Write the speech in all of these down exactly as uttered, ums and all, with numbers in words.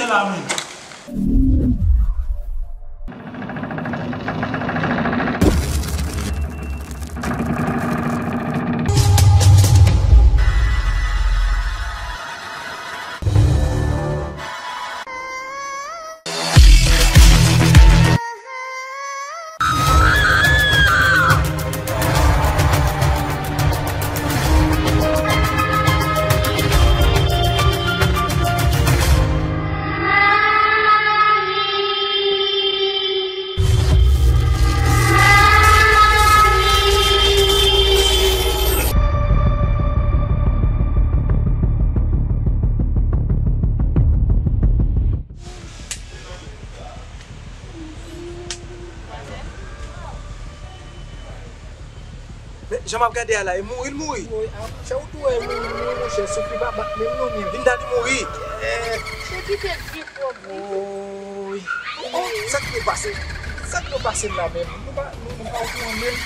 la menm. Men, jan m ap gade a la, e mouri l mouri. Mouri, a, sa ou tou wè, mouri, mouri, monchè, souf li pa bat menm non, men. Vin dal li mouri. Eh. Se kite l di pwòp li. Woy. Oh, oh, sa k te pase? Sa k te pase la menm? Nou pa, nou, nou pa okouran menm.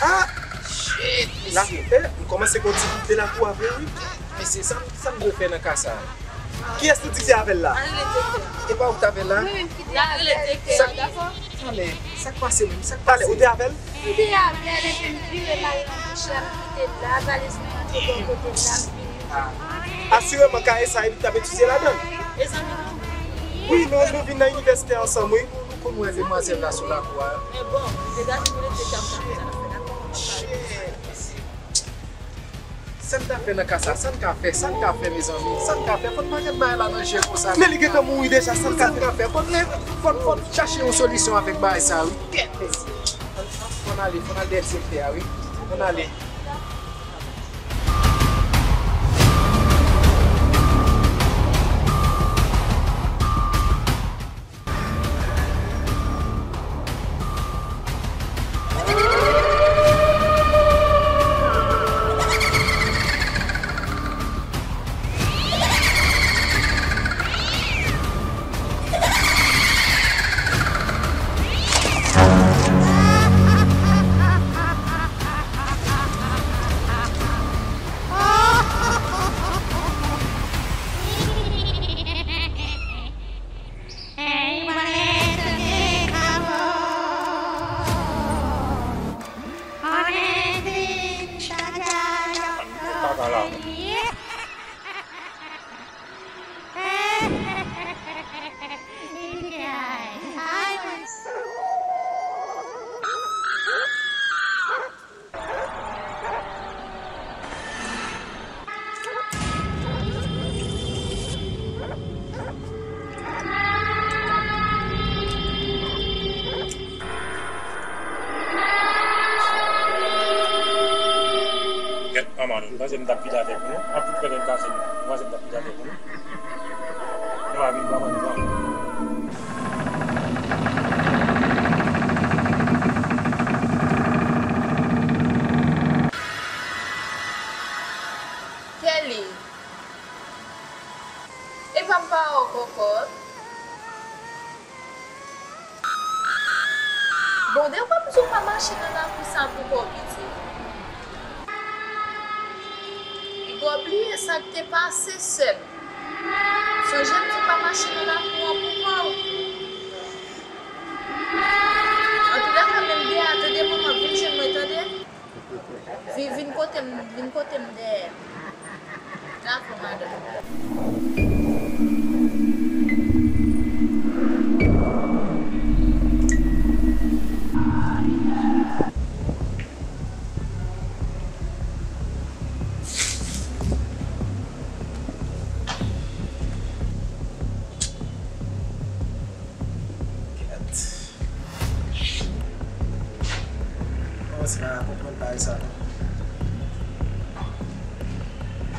Ah, shit, mesye. La, eh, m kòmanse gon ti dout de lakou a vre, wi. Mesye, sa, sa m dwe fè nan ka sa a? Kiyès nou di se avè l la? Al rele direktè a. E pa ou k t avè l la? Wi, wi, m kite avè l. Sa, talè, sa k pase menm? Sa k pase? Talè, ou te avè l? M te avè l, epi m vire m al nan kouch la, m kite l la, valiz mwen rantre bò kote l la, m vini. Ah. Asireman, kay sa, epi t ap etidye ladan l. Mezanmi. Wi, nou, nou vin nan inivèsite ansanm, wi. Nou konn wè demwazèl la sou lakou a. Men bon, degaje nou rete k ap gade sa n ap fè la. Shit, mesye. Sa n ka fè nan ka sa? Sa n ka fè? Sa n ka fè, mezanmi? Sa n ka fè? Fò n pa gad bagay la nan je konsa. Men li gentan mouri deja, sa n ka fè? Sa n ka fè? Fò n, fò n, fò n chache yon solisyon avèk bagay sa, wi. Kèt, mesye. Fò n, fò n ale, fò n al dèyè direktè a, wi. Fò n ale. Gèt manman nou, nou panse m t ap pile avèk nou? Anpil pèlen kaze nou, nou panse m t ap pile avèk nou? Nou pa vin pran manti. Kelly. Epa m pa wè w kòkòt. Bon, depi w ap di w pa mache nan lakou sa pou kò w piti. Piga w bliye sa k te pase, sè m. Sonje m di w pa mache nan lakou an pou kò w. Antoulèka, menm dèyè a, tande manman, vin jwenn mwen, tande. Vin, vin kote m, vin kote m dèyè. Dakò, madanm. Kèt. Kòmanse pa konprann bagay sa non.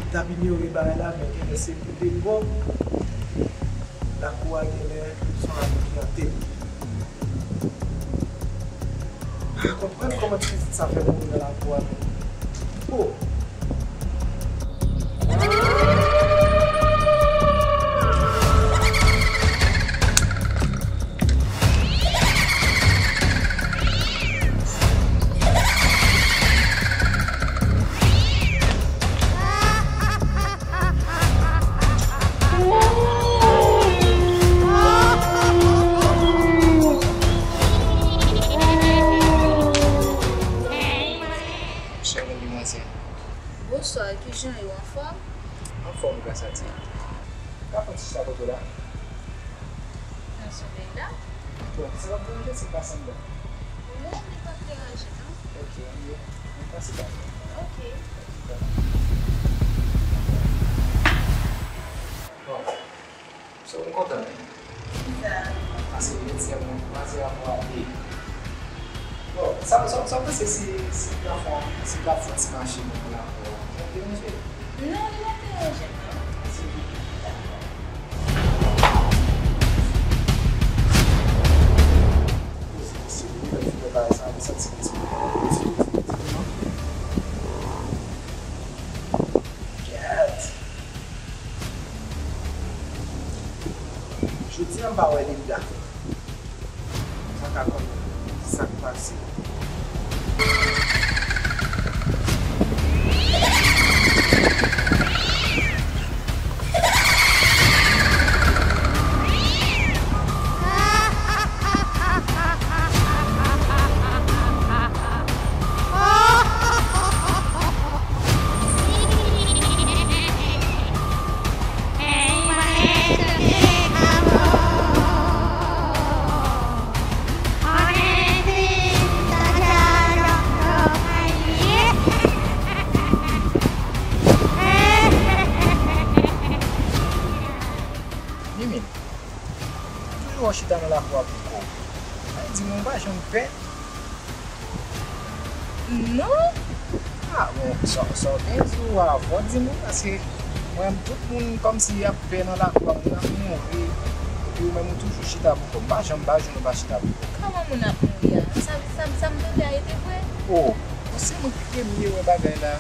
M t ap inyore bagay la, men genlè se pou de bon. Lakou a genlè se yon lakou ki ante. M pa konprann kòman ti pitit sa fè mouri nan lakou a menm. Oh! Bonswa, kijan yo, anfòm? Anfòm, gras a Dye. Ka fè yon ti chita kote w la? Nan somèy la? Bon, sa p ap deranje si m pase anndan? Non, li p ap deranje, non. Ok, ann ye. Ann pase ba mwen. Ok. Bon. So, m kontan, wi. Kisa? Paske jodi a mwen kwaze avwa e. Bon, sa, sa, sa w panse si, si m ta fè, si m ta fè yon ti mache nan lakou a? Sa ap deranje? Non, li p ap deranje, non. Mèsi. Dakò. Poze mesye, wi, lè m fin fè bagay sa, m santi m ti, ti, ti, ti, ti, non. Kèt! Jodi a m pa wè Linda. M pa ka konn sa k pase. Mimi, toujou w chita nan lakou a pou kò w. Sa vle di, mwen pa janm pè. Non? Ah, bon, sa, sa w te di w a, fò w di m wi, paske mwen, tout moun kòmsi y ap pè nan lakou a, moun ap mouri, epi ou menm ou toujou chita pou kò w. M pa janm, m pa jwenn ou pa chita pou kò w. Kòman moun ap mouri a? Sa, sa, sa m tande a, e te vre? Oh, bon, se mwen ki premye wè bagay la.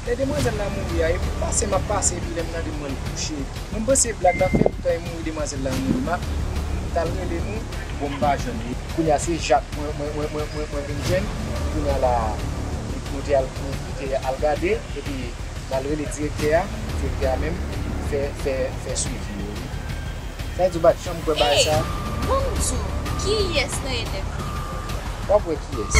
Lè demwazèl la mouri a, e pou pase m ap pase, epi lè m tande mwen l kouche. Mwen panse blag la fèt, tan e mouri, demwazèl la mouri. M ap, m t al rele nou, bon, m pa jwenn li. Kounye a se Jak mwen, mwen, mwen, mwen, mwen, mwen vin jwenn. Kounye a la, nou te al, nou te al gade, epi m al rele direktè a, direktè a menm fè, fè, fè swivi yo, wi. Sa vle di w pa t janm kwè bagay sa? Ey, ban m di w, kiyès nan elèv ki te mouri a? W ap wè kiyès.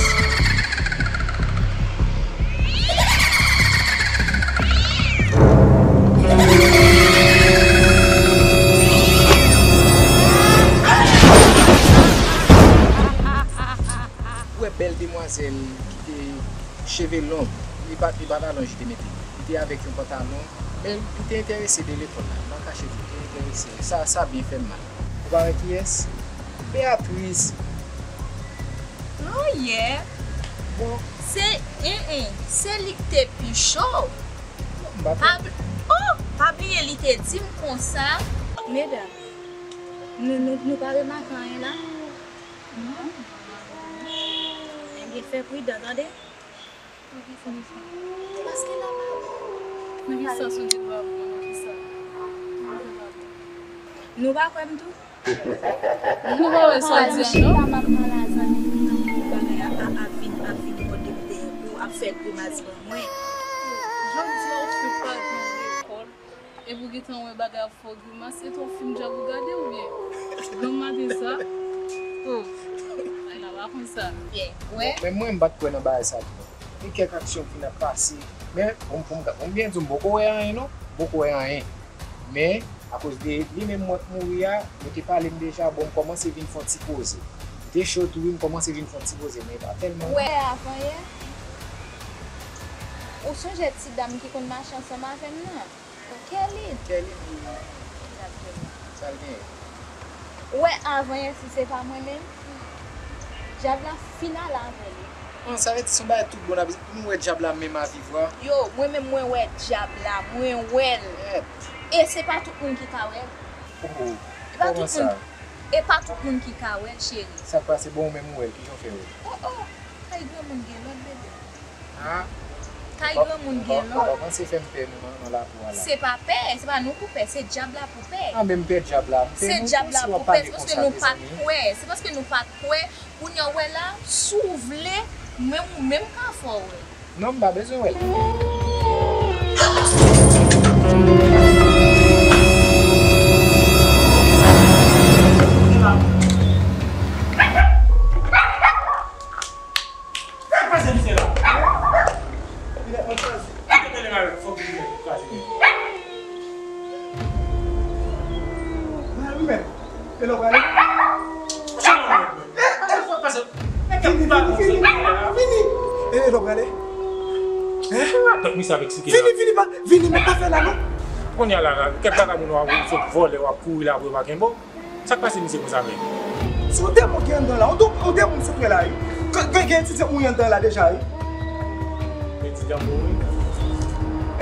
Ou wè bèl demwazèl ki te cheve long, li pa, li pa t alonj li te mete. Li te avèk yon pantalon, men li te enterese de lekòl la. M pa kache di w, li te enterese. Sa, sa byen fè m mal. Ou pa wè kiyès? Beatrice. Oh, yeah. Bon. Se, en, en, se li k te pi cho. M pa... Pa bl-, oh, pa bliye li te di m konsa. Medam, nou, nou, nou pa remake anyen la? Non. Ebyen, fè pridan, tande? Paske la pa bon. Nan ki sans ou di l pa bon? Nan ki sans? Nou pa kwè m tou? Nou pa wè sa w di a, non? Chita m ap nan lazann epi nan bagay a, a, ap vin, ap vin mòde m dèyè kou, ap fè grimas ban mwen. Jodi a ou foupa nan lekòl. Epi w gentan wè bagay ap fè w grimas, se t on fim djab ou gade oubyen? Granm maten sa? Hmm. Ay la pa konsa. Byen, wè. Men mwen, m pa t kwè nan bagay sa tou. Gen kèk aksyon ki nan pase. Men, pou m, pou m, pou m byen di w, m poko wè anyen non. M poko wè anyen. Men, akoz de li menm mwen k mouri a, yo te pale m deja, bon, m kòmanse vin fè on ti poze. M te cho tou wi, m kòmanse vin fè on ti poze, men e pa tèlman. Wè avan yè? Ou sonje ti dam ki konn mache ansanm avè m nan? Kerline. Kerline, wi. Egzakteman. Sa l genyen? Ou wè avan yè, si se pa mwen menm, dyab la fin ale avè li. Bon, sa vle di se yon bagay tout bon n ap di, pou nou wè dyab la menm a vivwa? Yo, mwen menm mwen wè dyab la, mwen wè l. Kèt. E se pa tout moun ki ka wè l. Oh, oh. E pa tout moun, e pa tout moun ki ka wè l, cheri. Sa k pase? Bon, ou menm ou wè l, kijan w fè wè l? Oh, oh. Kay granmoun gen lòt, bebe. Ah. Kay granmoun gen lòt. Ou kòmanse fè m pè nou nan, nan lakou a la. Se pa pè, se pa nou pou pè, se dyab la pou pè. Ah, men m pè dyab la. M pè nou tou si w ap pale konsa, mezanmi. Se dyab la pou pè, se paske nou pa t kwè, se paske nou pa t kwè. Kounye a w wè la, si w vle, menm ou menm ka fè w wè. Non, m pa bezwen wè l. Sa k pase misye la? Li mèt mwen chwazi. Li te mele Fòk li kraze. Mwen menm. E lè w prale? Sa nan mwen, mwen. E, e, fòk pase. Vini, vini, vini, vini. E, e lè w prale? Hein? Donk, misye ap eksplike la. Vini, vini, pa, vini, men pa fè la, non. Kounye a la, la, kèk vagabon w ap sot vòlè, w ap kouri la, pou yo pa kenbe w. Sa k pase misye konsa menm? Se yon demon ki anndan la. Yon, yon demon m sot wè la, wi. Gen, gen, gen etidyan mouri anndan la deja, wi. Etidyan mouri?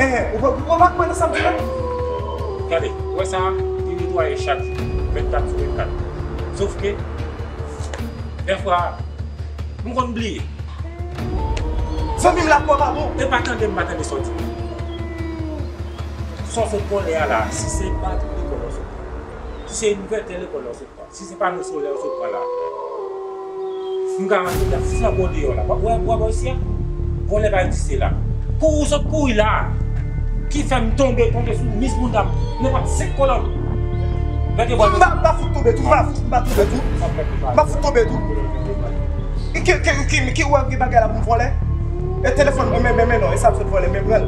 Eh, ou pa, ou pa kwè nan sa m di la? Gade, ou wè sa, li netwaye chak jou, vennkat sou vennkat. Sof ke, dèfwa, m konn bliye. Zanmi m, lakò pa bon. E pa tande m pa tande sa w di. Sa w sot vòlè a la, si se bat lekòl la w sot pran, si se envètè lekòl la w sot pran, si se pano solè w sot pran la, m garanti w y ap flanke w deyò la. W ap, w ap, w ap wè isi a, vòlè pa egziste la. Kouri w sot kouri la, ki fè m tonbe, tonbe sou mis bouda m, nenpòt senk kolòn. Mete bòl. M pa, m pa fout tonbe tou, m pa fout, m pa tonbe tou. M pa fout tonbe tou. Ki, ki, ki, ki, ki wè gen bagay la pou m vòlè? E telefòn mwen, men, men, men non, e sa m sot vòlè, men pran l.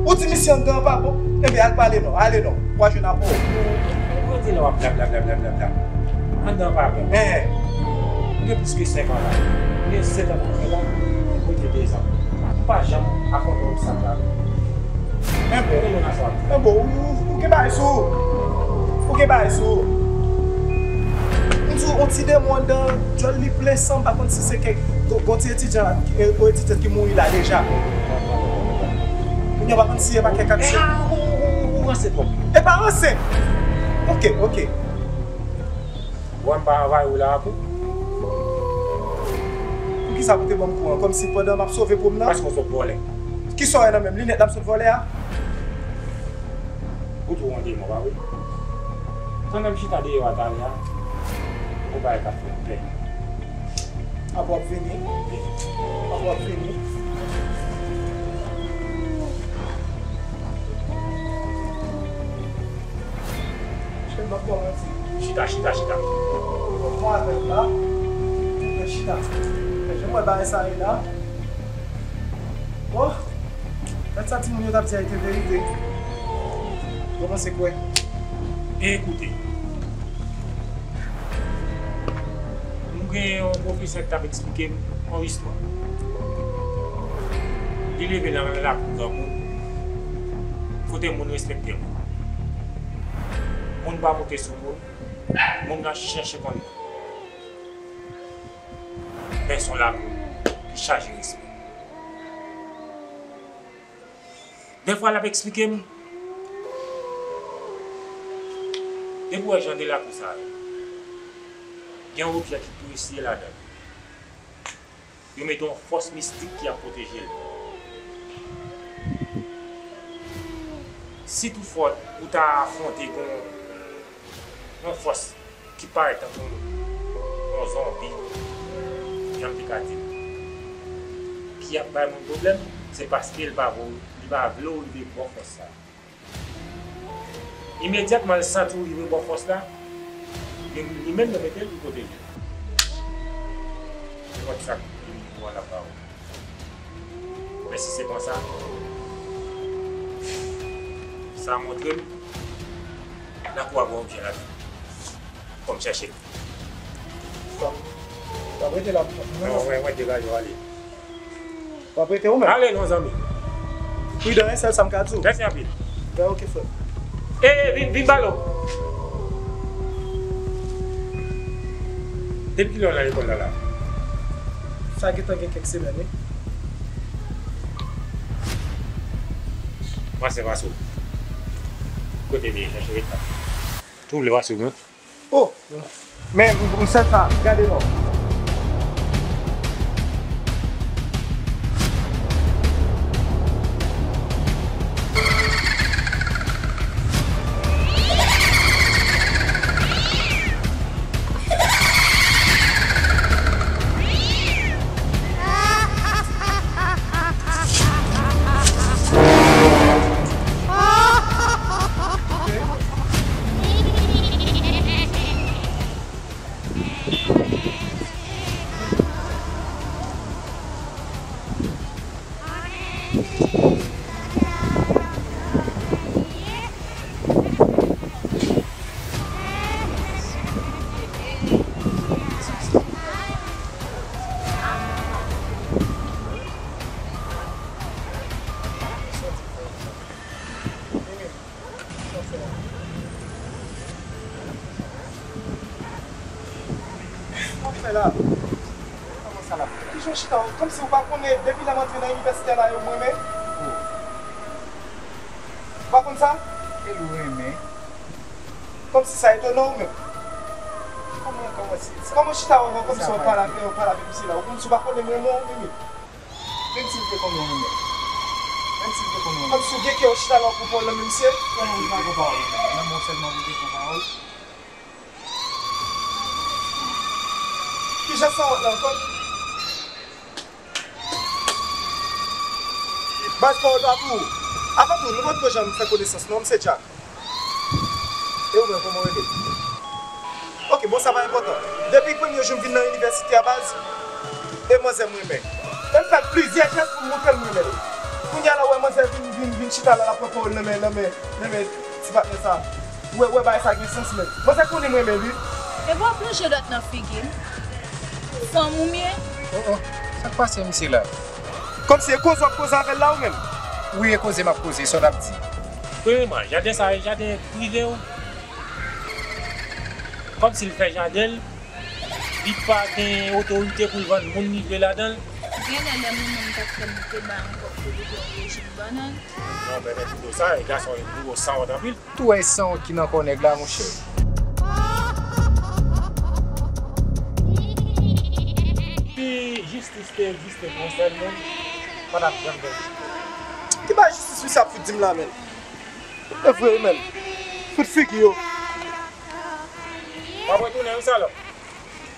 Ou di misye anndan an pa bon? Ebyen, al pale non, ale non. W a jwenn apre w. Mwen di lè w ap bla, bla, bla, bla, bla, bla. Anndan an pa bon. Eh. M gen plis ke senk an la. M gen sèt an nan fè la. Mwen gen dezan. M pa janm afwonte obstak la. Enben, enben, ou, ou, ou gen bagay sou ou. Ou gen bagay sou ou. M di w, yon ti demon anndan, djòl li plen san, m pa konn si se kèk, gon, gon ti etidyan, eh, yon etidyan ki mouri la deja. Kounye a, m pa konn si e pa kèk aksyon. E, a, ou, ou, ou, ou ranse twòp. E pa ranse. Ok, ok. Wè m pa anvayi w la pou? Poukisa pou te ban m kou an? Kòmsi pandan m ap sove pwòm nan? Paske w sot vòlè. Kisa w wè nan men m? Linèt la m sot vòlè a? Ou tou yon demon, pa vre? Pandan m chita deyò a talè a, yon bagay k ap fè m pè. Apa w ap vini? Apa w ap vini? Chita, chita, chita. Bon, mwen avè l la. Mwen chita. Men jan m wè bagay sa ye la. Oh, gad sa timoun yo t ap di a, e te verite. Mwen panse kwè. E koute. M gen yon pwofesè ki t ap eksplike m yon istwa. Li leve nan lakou granmoun, kote moun respekte moun. Moun pa moute sou moun, moun nan chèche konn moun. Men se yon lakou ki chaje respè. Dèfwa l ap eksplike m, depi w wè jan de lakou sa yo, gen yon objè ki presye ladan l. Yo mete yon fòs mistik ki ap pwoteje l. Si toutfwa ou ta afwonte yon, yon fòs ki parèt tankou yon zonbi, jan m te ka di l, ki ap bay moun pwoblèm, se paske l pa vo-, li pa vle w rive bò fòs sa. Imedyatman l santi w rive bò fòs la, li, li menm li mete l pou pwoteje w. Nenpòt sa k vin pou w an l ap ba w. Men si se konsa, sa montre m lakou a gen objè ladan. Fò m chèche l. W ap rete la pou mwen. Non, mwen, mwen degaje w ale. W ap rete ou menm? Ale non, zanmi. Pridan, e sèl sa m ka di w. Mèsi anpil. Ben, ok, frè. E, e, vin, vin balo. Depi kilè w nan lekòl la, la? Sa gentan gen kèk semèn, wi. Mwen se Vaso. Kote m ye? Chèche ret la. Tou vle Vaso, non? Oh! Men, m, m sèl sa, gade non. La. Kòman sa la? Kijan w chita w? Kòmsi w pa konnen depi lè m antre nan inivèsite la yo m renmen? Ou pa konn sa? E l ou renmen? Kòmsi sa etone w menm? Kòman, kòman si, kòman w chita w avan kòmsi w pale avè, w pale avè misye la? Ou kòmsi w pa konnen m renmen w, Mimi? Menm si m te konnen w renmen. Menm si m te konnen w renmen. Kòmsi w gen kè w chita la w pran pawòl nan men misye? Kòman m pa pran pawòl nan men w? Nan men w sèlman pou w te pran pawòl? Kijan sanwont la ankò? Baz, pawòl pa pou ou. Avan tou, nou potko janm fè konesans non, m se Jack. E ou menm, kòman w rele? Oke, bon, sa pa enpòtan. Depi premye jou m vin nan inivèsite a, baz, e manzè m renmen. E m fè plizyè jès pou m montre l m renmen l. Kounye a la, w wè manzè vin, vin, vin chita la, l ap pran pawòl nan men, nan men, nan men ti patnè sa. Ou wè, ou wè bagay sa gen sans menm. Manzè konnen m renmen l, wi. Epi w ap lonje dwèt nan figi m. Fanm ou m ye? Oh, oh. Sa k pase misye la? Kòmsi e koze w ap koze avè l la ou menm? Wi, e koze m ap koze, sa w t ap di? Premyèman, jaden sa a e jaden prive w. Kòmsi l fè jaden l, li pa gen otorite pou l vann moun li vle ladan l. Genlè lè moun nan m t ap fè m te bay yon kòb pou li fè yon rejim bannann. Non, men, men pito sa, e gason yo gwo sanwont anpil. Tou wè sanwont ki nan kò nèg la, monchè. Si jistis te egziste pou yon sèl moun, pa t ap janm gen jistis. Ki bagay jistis misye ap fout di m la, menn? E vre wi, menn. Fout figi yo. W ap retounen wi, salòp.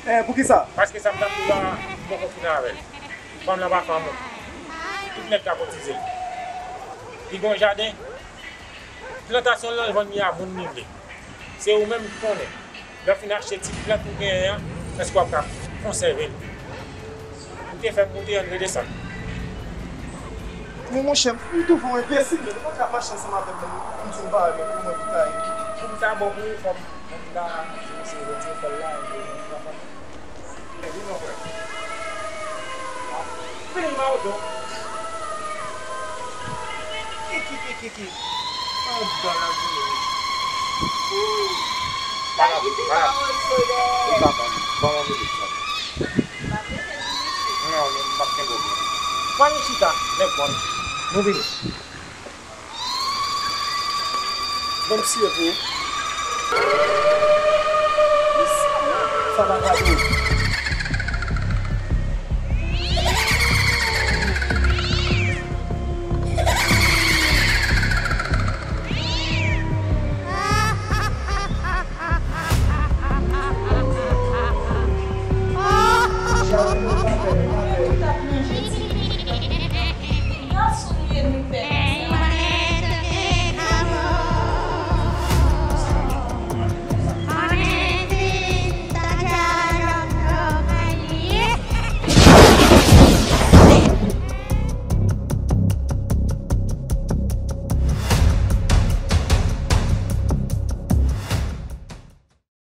Eh, poukisa? Paske sa m t ap di w la, m poko fini avè l. Fanm lan pa fanm ou. Tout nèg ka kotize l. Li gen yon jaden. Plantasyon l lan, l vann li a moun li vle. Se ou menm ki konnen. Lè w fin achte ti plant ou genyen an, èske w ap ka konsève l? Ou te fè m moute, ann redesann. Men monchè, m twouve w enbesil, men ou pa ka mache ansanm avè m, pou m di w m pa renmen pou mwen pou ta ye. Pou m ta bon pou ou, fò m, fò m ta di misye retire kò l la, epi nou pran fanmi. Vini non, frè. Vini, Mawozo. Kiki, kiki, kiki. Anba la vini. Sa ki di Mawozo dèyè? Ou pa ban m, ban m yon minit, frè. Non, non, m p ap kenbe w, frè. Pran yon chita, nèg mòn. Nou vini. Ban m siye pou ou. Sa pa kado.